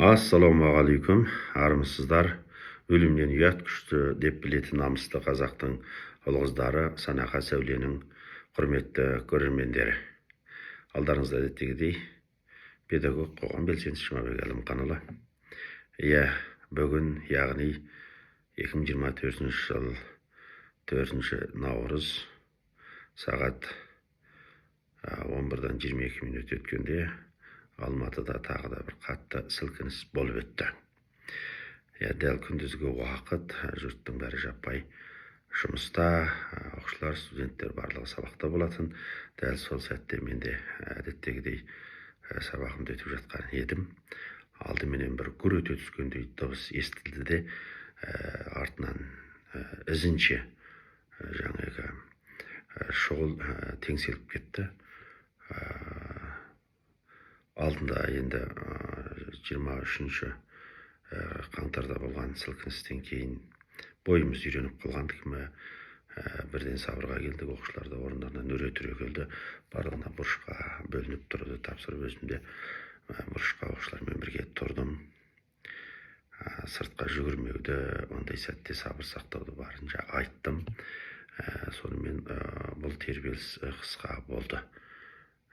Ассалаумағалейкум, армысыздар! Өлімнен ұят күшті деп білетін намысты қазақтың ұл қыздары, Санақа Сәуленің құрметті көрермендері, алдарыңызда әдеттегідей педагог, қоғам белсендісі Жұмабек Әлімқанұлы. Иә, бүгін, яғни 2024 жыл 4 наурыз, сағат 11-дан 22 минут өткенде Алматыда тағы да бір қатты сілкініс болып өтті. Иә, дәл күндізгі уақыт, жұрттың бәрі жаппай жұмыста, оқушылар, студенттер барлығы сабақта болатын. Дәл сол сәтте мен де әдеттегідей сабағымды өтіп жатқан едім. Алдыменен бір гүр ете түскендей дыбыс естілді де, артынан ізінше жаңағы шұғыл теңселіп кетті. Алдында енді 23 қаңтарда болған сілкіністен кейін бойымыз үйреніп қалғандікі ме, бірден сабырға келдік. Оқушылар да орындарынан өре түрегелді, барлығына бұрышқа бөлініп тұруды тапсырып, өзім де бұрышқа оқушылармен бірге тұрдым. Сыртқа жүгірмеуді, ондай сәтте сабыр сақтауды барынша айттым. Сонымен бұл тербеліс қысқа болды.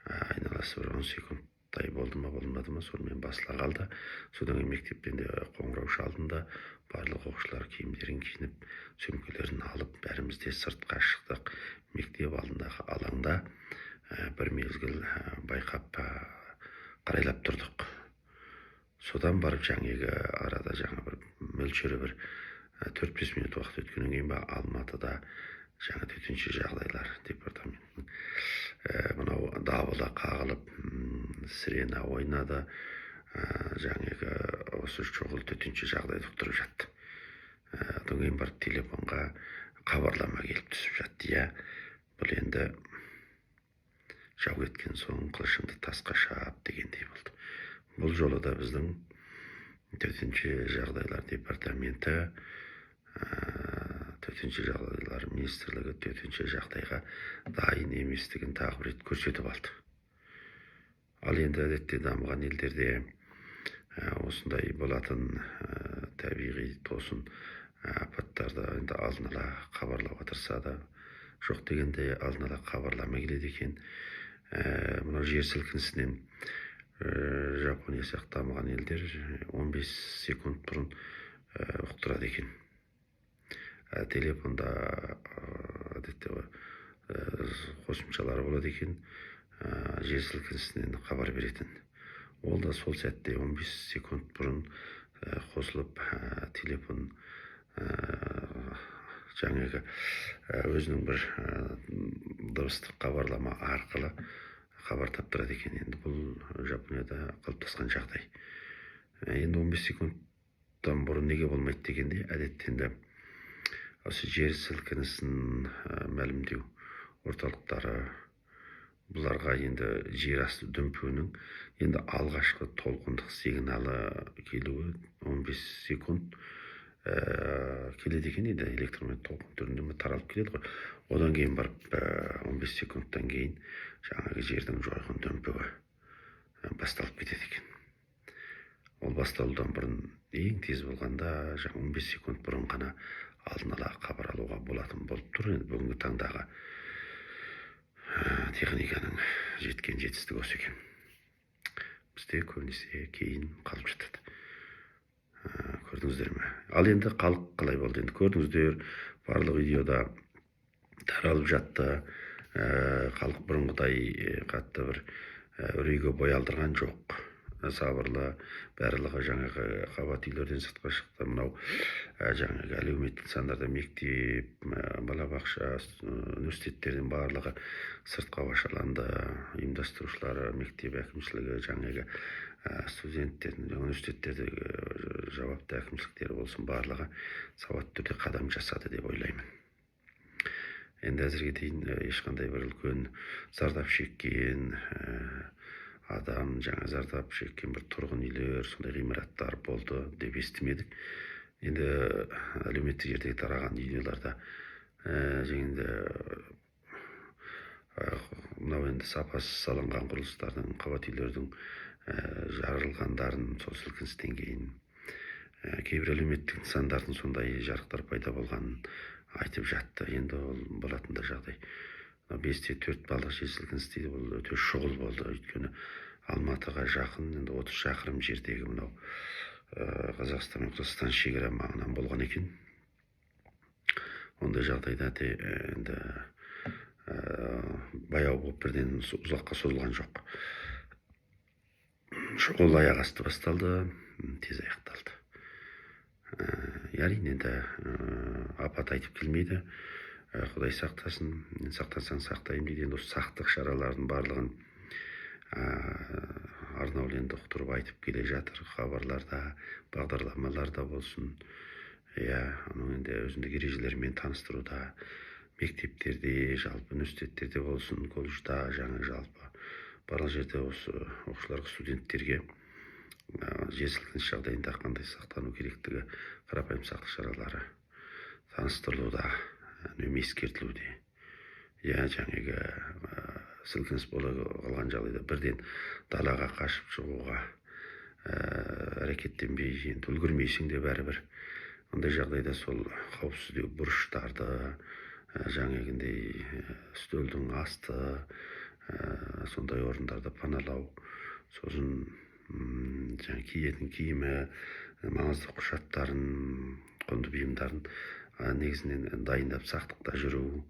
Айналасы бір 10 секундтай болды ма, болмады ма, сонымен басыла қалды. Содан кейін мектептен де қоңырау шалынды. Барлық оқушылар киімдерін киініп, сөмкелерін алып, бәріміз де сыртқа шықтық. Мектеп алдындағы алаңда бір мезгіл байқап, қарайлап тұрдық. Содан барып жаңағы арада жаңа бір мөлшері бір 4-5 минут уақыт өткеннен кейін ба, Алматыда жаңа төтенше жағдайлар департаментінің мынау дабылы қағылып, сирена ойнады. Жаңағы осы шұғыл төтенше жағдайды ұқтырып жатты. Одан кейін барып телефонға хабарлама келіп түсіп жатты. Иә, бұл енді жау кеткен соң қылышыңды тасқа шап дегендей болды. Бұл жолы да біздің төтенше жағдайлар департаменті, төтенше жағдайлар министрлігі төтенше жағдайға дайын еместігін тағы бір рет көрсетіп алды. Ал енді әдетте дамыған елдерде осындай болатын табиғи тосын апаттарды енді алдын ала хабарлауға тырысады. Жоқ дегенде алдын ала хабарлама келеді екен. Мынау жер сілкінісінен Жапония сияқты дамыған елдер 15 секунд бұрын ұқтырады екен. Телефонда әдетте қосымшалары болады екен, жер сілкінісінен хабар беретін. Ол да сол сәтте 15 секунд бұрын қосылып, телефон жаңағы өзінің бір дыбыстық хабарлама арқылы хабар таптырады екен. Енді бұл Жапонияда қалыптасқан жағдай. Енді 15 секундтан бұрын неге болмайды дегенде, әдетте енді осы жер сілкінісін мәлімдеу орталықтары, бұларға енді жер асты дүмпуінің енді алғашқы толқындық сигналы келуі 15 секунд келеді екен. Енді электромагнит толқын түрінде таралып келеді ғой. Одан кейін барып 15 секундтан кейін жаңағы жердің жойқын дүмпуі басталып кетеді екен. Ол басталудан бұрын, ең тез болғанда жаңа 15 секунд бұрын ғана алдын ала хабар алуға болатын болып тұр. Енді бүгінгі таңдағы техниканың жеткен жетістігі осы екен. Бізде көбінесе кейін қалып жатады. Көрдіңіздер ме? Ал енді халық қалай болды? Енді көрдіңіздер, барлық видеода таралып жатты. Халық бұрынғыдай қатты бір үрейге бой алдырған жоқ, сабырлы. Барлығы жаңағы қабат үйлерден сыртқа шықты. Мынау жаңағы әлеуметтік нысандарда, мектеп, балабақша, университеттердің барлығы сыртқа вашаланды. Ұйымдастырушылары, мектеп әкімшілігі, жаңағы студенттердің, университеттердегі жауапты әкімшіліктері болсын, барлығы сауатты түрде қадам жасады деп ойлаймын. Енді әзірге дейін ешқандай бір үлкен зардап шеккен адам, жаңа зардап шеккен бір тұрғын үйлер, сондай ғимараттар болды деп естімедік. Енді әлеуметтік желіде тараған видеоларда енді мынау енді сапасыз салынған құрылыстардың, қабат үйлердің Жарылғандарын сол сілкіністен кейін кейбір әлеуметтік нысандардың сондай жарықтар пайда болғанын айтып жатты. Енді ол болатын да жағдай. 5,4 баллдық жер сілкінісі дейді, бұл өте шұғыл болды, өйткені Алматыға жақын, енді 30 шақырым жердегі мынау Қазақстан мен Қырғызстан шекара маңынан болған екен. Ондай жағдайда те енді баяу болып, бірден ұзаққа созылған жоқ. Шұғыл, аяқ асты басталды, тез аяқталды. Әрине, енді апат айтып келмейді. Құдай сақтасын, сақтансаң, сақтаймын дейді. Енді осы сақтық шараларының барлығын арнаулы енді ұқтырып айтып келе жатыр хабарларда, бағдарламаларда болсын, иә, оның енді өзіндік ережелерімен таныстыруда, мектептерде, жалпы университеттерде болсын, колледжда, жаңа жалпы барлық жерде осы оқушыларға, студенттерге жер сілкініс жағдайында қандай сақтану керектігі, қарапайым сақтық шаралары таныстырылуда, үнемі ескертілуде, иә. Жаңағы сілкініс бола қалған жағдайда бірден далаға қашып шығуға әрекеттенбей, енді үлгермейсің де бәрібір. Ондай жағдайда сол қауіпсіздеу бұрыштарды, жаңағындай үстелдің асты, сондай орындарды паналау, сосын жаңа киетін киімі, маңызды құжаттарын, құнды бұйымдарын негізінен дайындап, сақтықта жүру.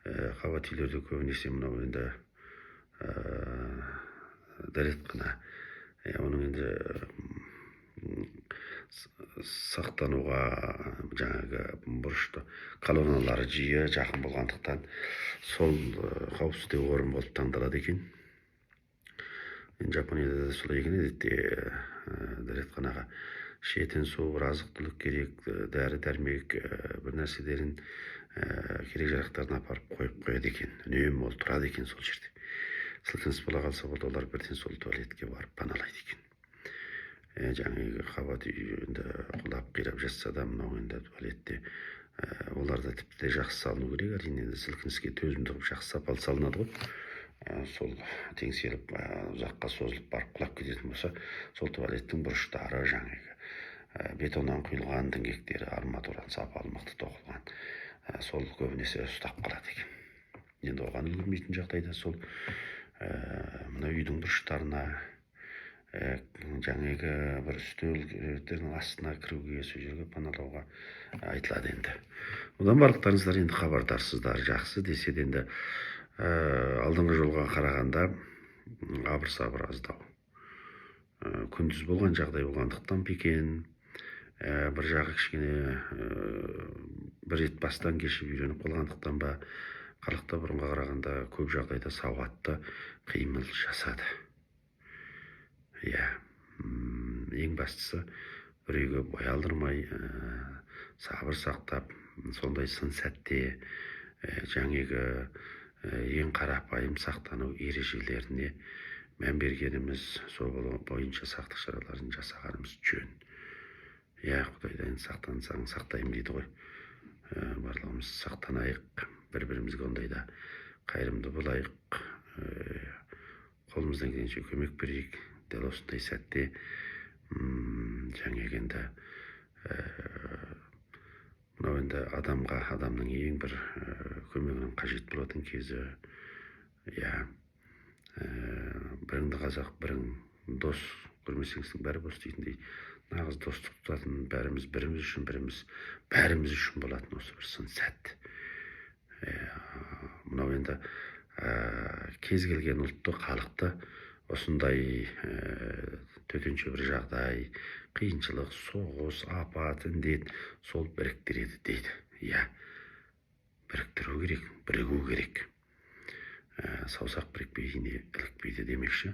Қабат үйлерде көбінесе мынау енді дәретхана, оның енді сақтануға жаңағы бұрышты колонналары жиі жақын болғандықтан, сол қауіпсіздеу орын болып таңдалады екен. Енді Жапонияда да солай екен. Әдетте дәретханаға ішетін су, бір азық түлік керек, дәрі дәрмек, бір нәрселерін, керек жарақтарын апарып қойып қояды екен. Үнемі ол тұрады екен сол жерде. Сілкініс бола қалса болды, олар бірден сол туалетке барып паналайды екен. Жаңағы қабат үй енді құлап, қирап жатса да, мынау енді туалетте олар да тіпті жақсы салыну керек, әрине. Енді сілкініске төзімді қылып, жақсы, сапалы салынады ғой. Сол теңселіп, ұзаққа созылып барып құлап кететін болса, сол туалеттің бұрыштары, жаңағы бетоннан құйылған діңгектері, арматурадан сапалы, мықты тоқылған, сол көбінесе ұстап қалады екен. Енді оған үлгермейтін жағдайда сол мына үйдің бұрыштарына, жаңағы бір үстелдердің астына кіруге, сол жерге паналауға айтылады. Енді одан барлықтарыңыздар енді хабардарсыздар. Жақсы десе де, енді алдыңғы жолға қарағанда абыр сабыр аздау. Күндіз болған жағдай болғандықтан ба екен, бір жағы кішкене бір рет бастан кешіп үйреніп қалғандықтан ба, халық та бұрынға қарағанда көп жағдайда сауатты қимыл жасады, иә. Ең бастысы, біреуге бой алдырмай, сабыр сақтап, сондай сын сәтте жаңағы ең қарапайым сақтану ережелеріне мән бергеніміз, сол бойынша сақтық шараларын жасағанымыз жөн, иә. Құдайдан сақтансаң, сақтаймын дейді ғой. Барлығымыз сақтанайық, бір бірімізге ондайда қайырымды болайық, қолымыздан келгенше көмек берейік. Дәл осындай сәтте жаңағы енді мынау енді адамға адамның ең бір көмегінің қажет болатын кезі, иә. Біріңді қазақ, бірің дос көрмесеңсің, бәрі бос дейтіндей, нағыз достық тұтатын, бәріміз біріміз үшін, біріміз бәріміз үшін болатын осы бір сын сәт. Мынау енді кез келген ұлтты, халықты осындай төтенше бір жағдай, қиыншылық, соғыс, апат, індет сол біріктіреді дейді, иә. Біріктіру керек, бірігу керек. Саусақ бірікпей, ине ілікпейді демекші,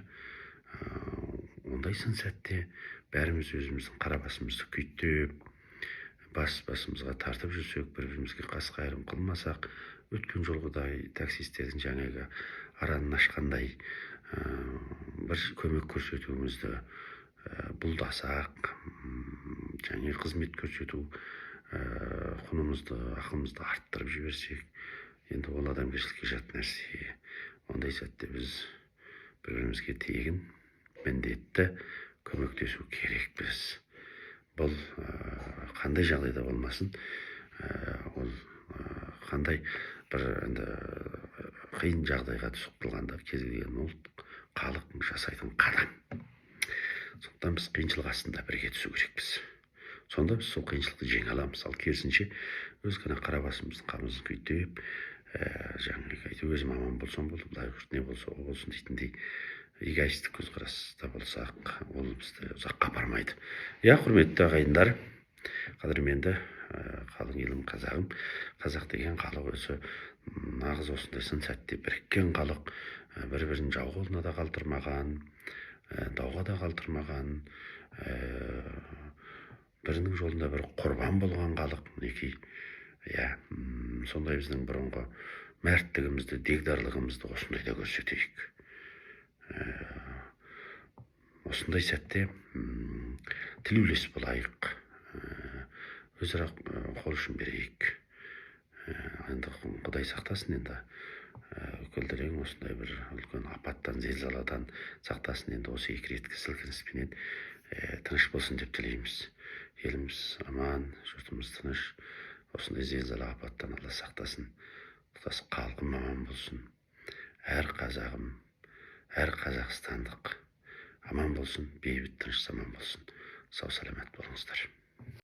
ондай сын сәтте бәріміз өзіміздің қара басымызды күйттеп, бас басымызға тартып жүрсек, бір бірімізге қас қайырым қылмасақ, өткен жолғыдай таксистердің жаңағы аранын ашқандай бір көмек көрсетуімізді бұлдасақ, және қызмет көрсету құнымызды, ақымызды арттырып жіберсек, енді ол адамгершілікке жат нәрсе. Ондай сәтте біз бір бірімізге тегін Міндетті көмектесу керекпіз. Бұл қандай жағдайда болмасын, ол қандай бір енді қиын жағдайға түсіп қалғанда кез келген ұлт, халық жасайтын қадам. Сондықтан біз қиыншылық астында бірге түсу керекпіз, сонда біз сол қиыншылықты жеңе аламыз. Ал керісінше, өз ғана қара басымыздың қамымызын күйттеп, жаңағы өзім аман болсам болды, былай не болса о болсын дейтіндей эгоистік көзқараста болсақ, ол бізді ұзаққа апармайды. Иә, құрметті ағайындар, қадірменді қалың елім, қазағым! Қазақ деген халық өзі нағыз осындай сын сәтте біріккен халық, бір бірін жау қолына да қалдырмаған, дауға да қалдырмаған, бірінің жолында бір құрбан болған халық, мінекей. Иә, сондай біздің бұрынғы мәрттігімізді, дегдарлығымызды осындайда көрсетейік. Осындай сәтте тілеулес болайық, өзара қол ұшын берейік. Енді Құдай сақтасын, енді көлденең осындай бір үлкен апаттан, зілзаладан сақтасын. Енді осы екі реткі сілкініспенен тыныш болсын деп тілейміз. Еліміз аман, жұртымыз тыныш, осындай зілзала, апаттан Алла сақтасын. Тұтас халқым аман болсын, әр қазағым, әр қазақстандық аман болсын, бейбіт, тыныш заман болсын. Сау саламат болыңыздар.